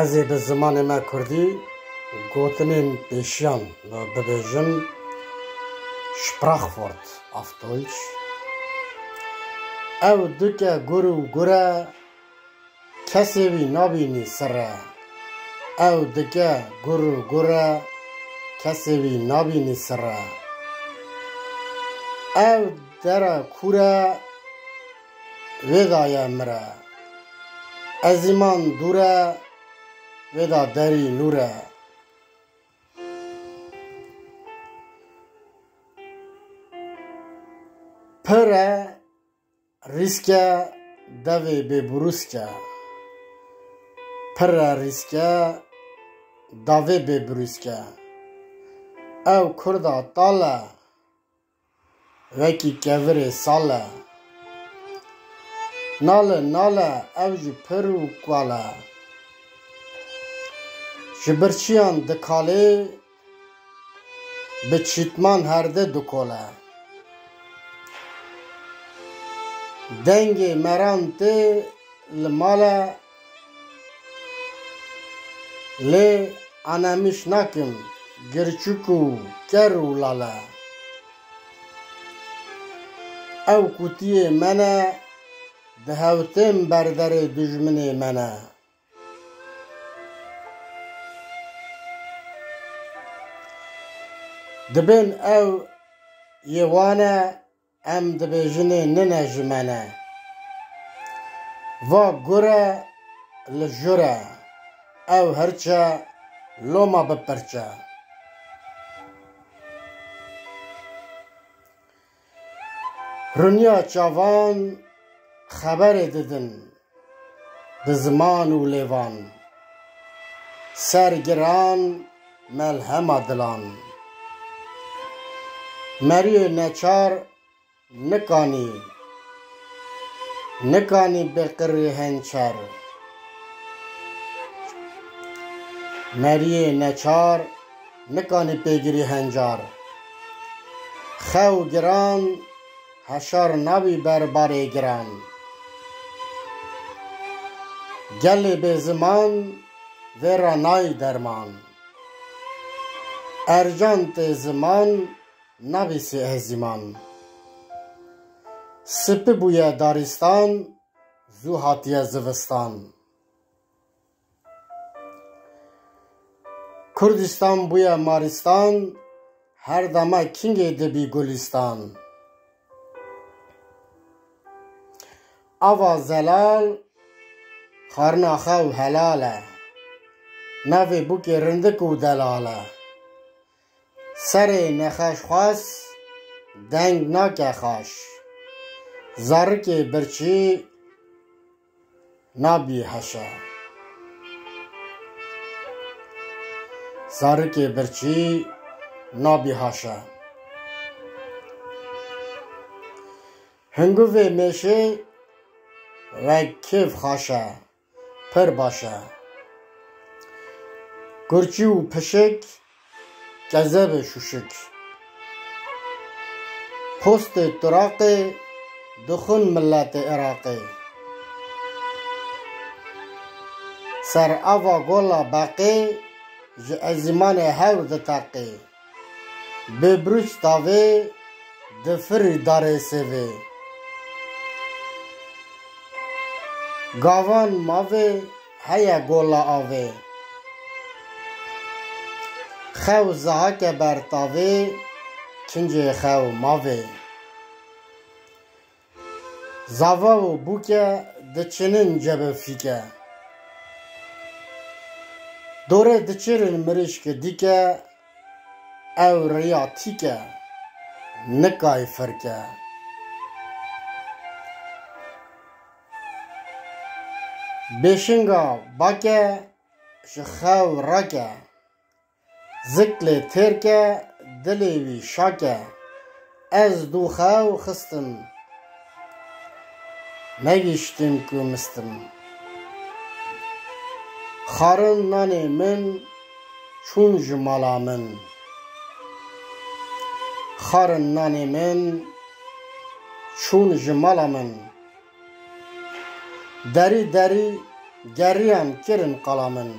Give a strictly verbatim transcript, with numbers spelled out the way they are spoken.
Ez ê bi zimanê me kurdî gotinên pêşiyan bibêjim, Sprachwort auf Deutsch. Ew dike gur û gur e, kesê wî nabînî sir e. Ew dike gur û gur e, kesê wî nabînî sir e. Ew dere kûr e, wê daye mir e. Ezîman dûr e, wê da derî nûr e. Pir e, rîsk e, devê bêbirûsk e. Pir e, rîsk e, davê bêbirûsk e. Ew kurda tal e, wekî kevirê sal e. Nale, nale, ew jî pir û kual e. Ji birçiyan dikalê, bi çîtman herde dikole. Dengê meran tê li mal e, lê anemîş nakim, girçik û ker û lal e. Ew kutiyê me ne, dihewtin ber derê dijminê me ne. Dibên ew yê wan e, em dibêjinê nine ji me ne. Va gur e, li jur e, ew hirç e, loma bipirçe. Rûniya çavan xeberê didin bi ziman û lêvan. Ser giran melhema dilan. Meriyê neçar nikanî, nikanî bê qirrî hençer. Meriyê neçar nikanî pêgirî hencar. Xew giran heşar nabî ber barê giran. Gelê bê ziman vê ra nayî derman. Ercan tê ziman nabî sê hezîman. Sipi bûye darîstan, zû hatiye zivistan. Kurdistan bûye marîstan, her dema kingê dibî gulîstan. Ava zelal, xarina xew helal e. Navê bûkê rindik û delal e. Serê nexweşxwes deng nake xaş. Zarikê birçî nabî heşe. Zarikê birçî nabî haşe. Hinguvê mêşê wek kêf xaş e, pir baş e. Kurçî û pişik, kezebê şuşik. Postê turaqê dixwin miletê Iraqê. Ser ava gola beqê ji ezîmanê hew diteqê. Bêbirûç tavê difirî darê sêvê. Gavan mavê heye gola avê. Xew zahake ber tavê, kincê xew mavê. Zava û bûke diçinin cebe fîke. Dorê diçirin mirîşke dîke, ew riya tîke, nikay firke. Bêşinga bake, ji xew rake. Ziklê têrke, dilê wî şake. Ez dû xew xistim, negiştim ku mistim. Xarin nanê min çûn ji mala min. Xarin nanê min çûn ji mala min. Derî derî Geriyan kirin qala min.